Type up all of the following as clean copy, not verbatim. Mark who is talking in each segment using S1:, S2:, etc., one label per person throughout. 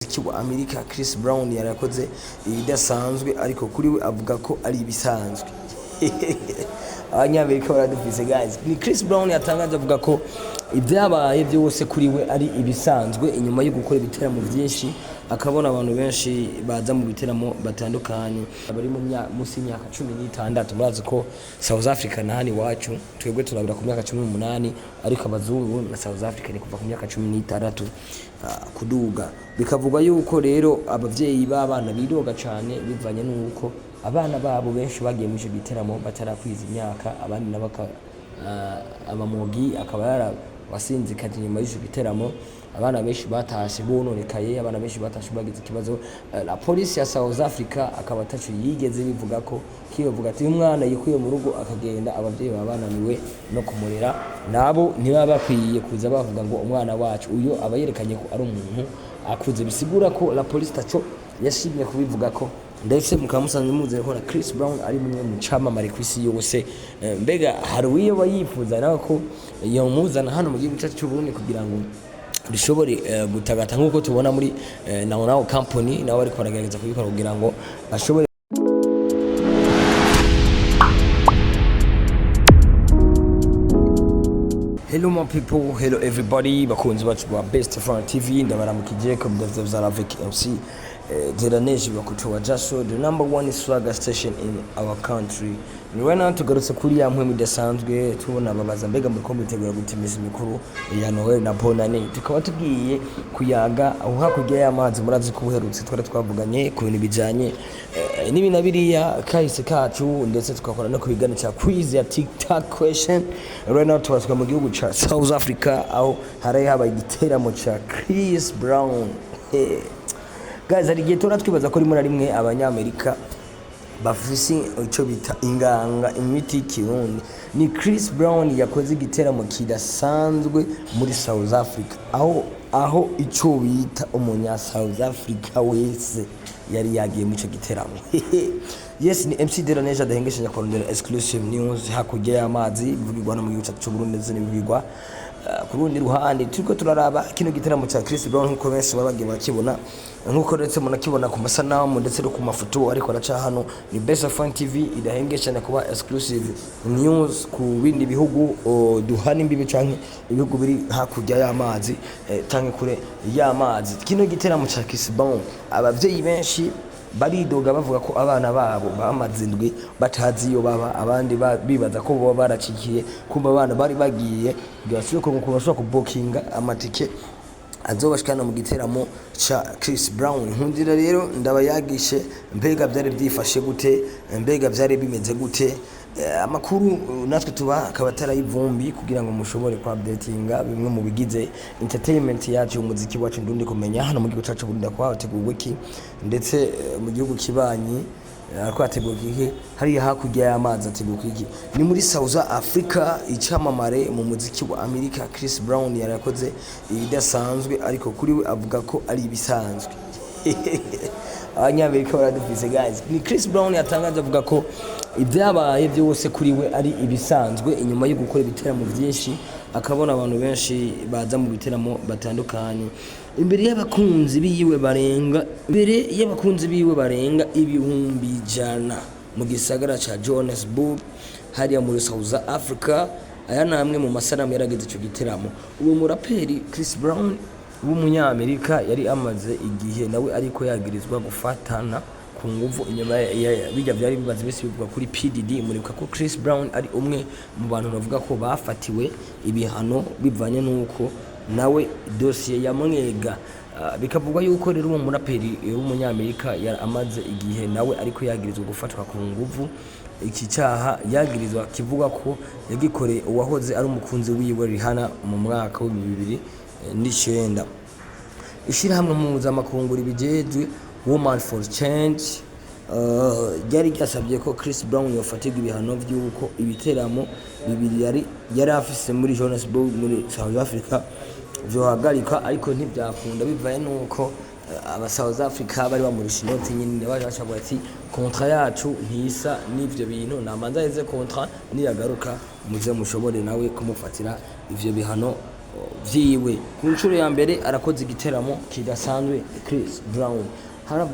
S1: Umuziki wa Amerika Chris Brown yarakoze ibidasanzwe, ariko kuri we avuga ko ari ibisanzwe. Abanyamerika baradufise, guys. Ni Chris Brown yatangaje avuga ko ibyabaye byose kuri we ari ibisanzwe, inyuma yo gukora ibiteramo byinshi akabona abantu benshi baza mu biteramo batandukanye bari mu munsi y'imyaka 16. Murazi ko South Africa na hano iwacu twebwe turabira ku myaka 18, ariko abazungu na South Africa ni kuva ku myaka 16 kuduga. Bikavugwa yuko rero abavyeyi b'abana bidoga cane bivanye n'uko abana babo benshi bagiye muri ico giteramo batarakwiza imyaka, abandi nabo abamogi akaba yarabasinzikaje inyuma y'ico giteramo. Abana benshi batashe bononekaye, abana benshi batashe bagize ikibazo. La polisi ya South Africa akaba ataco yigeze bivuga ko kiyovuga ati umwana yikuye mu rugo akagenda, abavyeyi baba bananiwe no kumurera, nabo ntibaba bakwiye kuza bavuga ngo umwana wacu uyo aba yerekanye ko ari umuntu akuze. Bisigura ko la polisi taco yashimye kubivuga ko, ndetse mukaba musanzwe muzi ko na Chris Brown ari mumwe mu camamare ku isi yose. Mbega hari uwiyoba yifuza nawe ko yomuzana hano mu gihugu cyacu cy'u Burundi kugira ngo dushobore gutagata, nk'uko tubona muri Now Now Company nabo bariko baragerageza kubikora kugira ngo bashobore. Hello my people, hello everybody, bakunzi bacu ba Best Friend TV, ndabaramukije ko mudavya avec MC Deraneje bakutoa Jaso, the number one swagger station in our country. Ni wena tugarutse kuri ya mpwemu idasanzwe tubona babaza: mbega muriko mwitegura gute iminsi mikuru ya Noel na Bonane? Tukaba tugiye kuyaga aho hakurya y'amazi. Murazi ko ubuherutse twari twavuganye ku bintu bijanye n'ibi na biriya, kahise kacu, ndetse tugakora no ku biganiro cya quiz ya TikTok question. Right now tubaswa mu gihugu ca South Africa, aho hari habaye igiteramo ca Chris Brown. Hey. Guys, hari igihe tora twibaza ko rimwe na rimwe abanyamerika bafise icyo bita inganga, imiti y'ikirundi. Ni Chris Brown yakoze igiteramo kidasanzwe muri South Africa, aho icyo bita umunya South Africa wese yari yagiye muri icyo giteramo. Yes, ni MC Deraneje adahengesheje kurondera exclusive news hakurya y'amazi, bivugirwa no mu gihugu cyacu cy'u Burundi ndetse n'ibivugirwa ku rundi ruhande. Turiko turaraba kino giteramo cya Chris Brown, nkuko benshi baba bagiye barakibona, nkuko ndetse munakibona ku masanamu ndetse no ku mafoto ariko araca hano. Ni Best Fun TV idahengesha kuba exclusive news ku bindi bihugu duhana imbibi canke ibihugu biri hakurya y'amazi canke kure y'amazi. Kino giteramo cya Chris Brown, abavyeyi benshi baridoga bavuga ko abana babo bamaze indwi batazi iyo baba, abandi bibaza ko boba baracikiye, kumva abana bari bagiye kugira basubire kuronka ukuntu bashobora kubokinga amatike azobashikana mu giteramo ca Chris Brown. Nkundira rero ndabayagishe: mbega byari byifashe gute? Mbega byari bimeze gute? Amakuru natwe tuba akaba atarayivumbi kugira ngo mushobore ku updatinga bimwe mu bigize entertainment yacu, umuziki wacu ndundi, kumenya hano mu gihugu cacu Burundi ko hateguwe iki, ndetse mu gihugu kibanyi ariko hateguwe iki, hariya hakurya y'amazi hateguwe iki. Ni muri South Africa, icamamare mu muziki wa Amerika Chris Brown yarakoze ibidasanzwe, ariko kuri we avuga ko ari ibisanzwe. Abanyamerika baradufise, guys. Ni Chris Brown yatangaje avuga ko ibyabaye byose kuri we ari ibisanzwe, inyuma yo gukora ibiteramo byinshi akabona abantu benshi baza mu biteramo batandukanye imbere y'abakunzi biwe barenga 100,000 mu gisagara ca Johannesburg hariya muri South Africa. Aya ni amwe mu masanamu yarageze ico giteramo. Uwo muraperi Chris Brown w'umunyamerika yari amaze igihe nawe ariko yagirizwa gufatana ku nguvu inyuma bijya byari bimaze iminsi bivugwa kuri PDD. Muribuka ko Chris Brown ari umwe mu bantu bavuga ko bafatiwe ibihano bivanye n'uko nawe dosiye yamwega. Bikavugwa yuko rero uwo muraperi w'umunyamerika yari amaze igihe nawe ariko yagirizwa gufatwa ku nguvu. Iki cyaha yagirizwa kivuga ko yagikoreye uwahoze ari umukunzi wiwe Rihanna mu mwaka wa 2009. Ishirahamwe mpuzamakungu ribijejwe, Woman for Change, ryari ryasabye ko Chris Brown yofatirwa ibihano vy'uko ibiteramo bibiri yari afise muri Johannesburg muri South Africa vyohagarika, ariko ntivyakunda bivaye nuko aba South Africa bari bamurisha inoti nyine, baje bacavuga ati contrat yacu ntisa n'ivyo bintu, namanza aheze contrat, niyagaruka muze mushobore nawe kumufatira ivyo bihano. vyiwe. Ku nshuro ya mbere arakoze igiteramo kidasanzwe Chris Brown.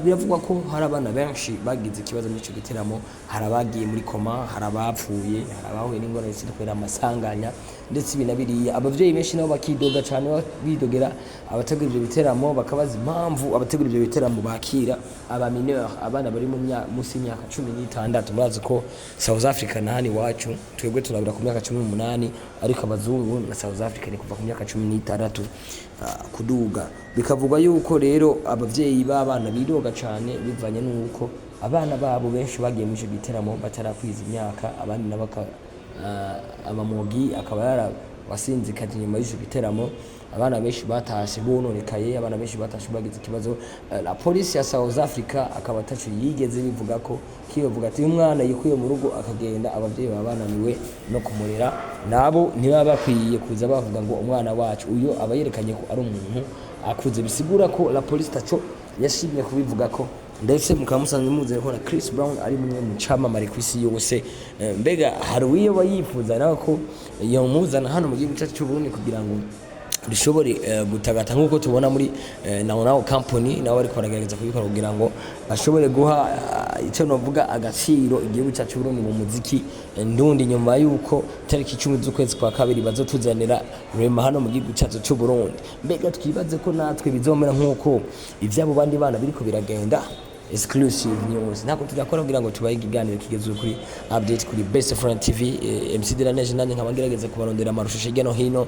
S1: Biravugwa ko hari abana benshi bagize ikibazo muri ico giteramo, hari abagiye muri coma, hari abapfuye, hari abahuye n'ingorane ziri kubera amasanganya ndetse ibi na biriya. Abavyeyi benshi nabo bakidoga cane, bidogera abategura ivyo biteramo, bakabaza impamvu abategura ivyo biteramo bakira aba mineur, abana bari munsi y'imyaka 16. Murazi ko South Africa na hano iwacu twebwe turabira ku myaka 18, ariko abazungu na South Africa ni kuva ku myaka 16 kuduga. Bikavugwa yuko rero abavyeyi b'abana bidoga cane bivanye n'uko abana babo benshi bagiye muri ico giteramo batarakwiza imyaka, abandi nabo amamogi akaba yarabasinzikaje nyuma y'ico giteramo. Abana benshi batashe bononekaye, abana benshi batashe bagize ikibazo. La polisi ya South Africa akaba ataco yigeze bivuga ko kiyovuga ati umwana yikuye mu rugo akagenda, abavyeyi baba bananiwe no kumurera, nabo ntibaba bakwiye kuza bavuga ngo umwana wacu uyo aba yerekanye ko ari umuntu akuze. Bisigura ko la polisi taco yashimye kubivuga ko, ndetse mukaba musanzwe muzi ko na Chris Brown ari mumwe mu camamare ku isi yose. Mbega hari uwiyo yifuza nawe ko yomuzana hano mu gihugu cyacu cy'u Burundi kugira ngo dushobore gutagata, nk'uko tubona muri nawo nawo company nabo bariko baragerageza kubikora kugira ngo bashobore guha icyo novuga agaciro igihugu cyacu Burundi mu muziki ndundi, nyuma yuko tariki 10 z'ukwezi kwa kabiri bazotuzanira Rema hano mu gihugu cyacu cy'u Burundi. Mbega twibaze ko natwe bizomera nk'uko ivyabo bandi bana biriko biragenda? Exclusive news ntabwo tudakora kugira ngo tubahe ikiganiro kigezwe kuri update kuri Best Friend TV. MC Delaneje nanjye nkaba ngerageza kubarondera amarusho hirya no hino.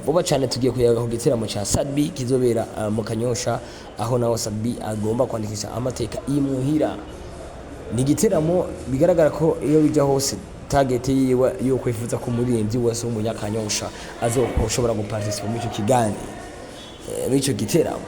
S1: Vuba cyane tugiye kuyaga ku giteramo ca Sat-B kizobera mu Kanyosha, aho naho Sat-B agomba kwandikisha amateka imuhira. Ni igiteramo bigaragara ko iyo bijya hose target yiwe yo kwifuza ko umuririmbyi wese w'umunyakanyosha azoshobora guparticipa muri ico kiganiro, muri ico giteramo.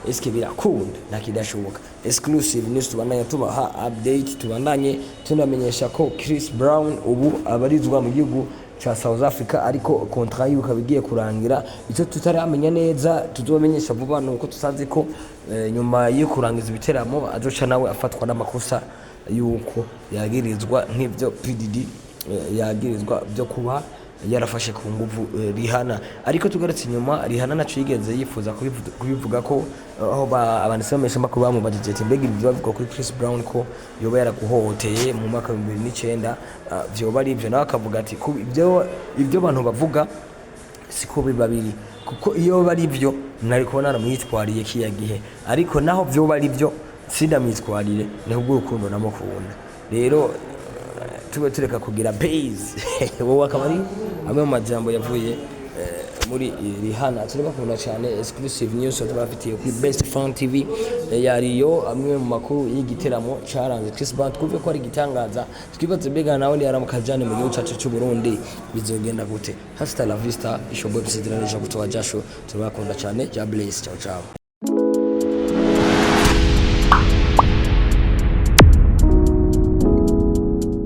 S1: Eske birakunda? Nta kidashoboka. Exclusive news, tubandanye tubaha update, tubandanye tunamenyesha ko Chris Brown ubu abarizwa mu gihugu ca South Africa, ariko contrat yiwe ikaba igiye kurangira. Icyo tutaramenya neza tuzobamenyesha vuba nuko tusazi ko nyuma yo kurangiza ibiteramo azoca nawe afatwa n'amakosa yuko yagirizwa nk'ivyo PDD yagirizwa byo kuba yarafashe ku nguvu Rihanna. Ariko tugarutse inyuma, Rihanna naco yigeze yifuza kubivuga ko aho abanditsi b'ameshamakuru bamubajije ati mbega ibyo bavuga kuri Chris Brown ko yoba yaraguhohoteye mu mwaka wa 2009, vyoba ari ivyo? Nawe akavuga ati ibyo abantu bavuga siko biba biri, kuko iyo bari byo nari kubona naramwitwariye kiya gihe, ariko naho vyoba ari byo sindamwitwarire ni kubw'urukundo namukunda. Rero tube tureka kugira base wowe. Akaba ari amwe mu majambo yavuye muri Rihanna. Turabakunda cyane. Exclusive news tubafitiye kuri Best Fun TV yariyo amwe mu makuru y'igiteramo caranze Chris Brown. Twumve ko ari igitangaza, twibaze mbega nawe niyaramuka jane mu gihugu cacu cy'u Burundi bizogenda gute? Hasta la vista, ishoboye gusidiranisha kutoa jasho. Turabakunda cyane. Ja bless, ciao ciao.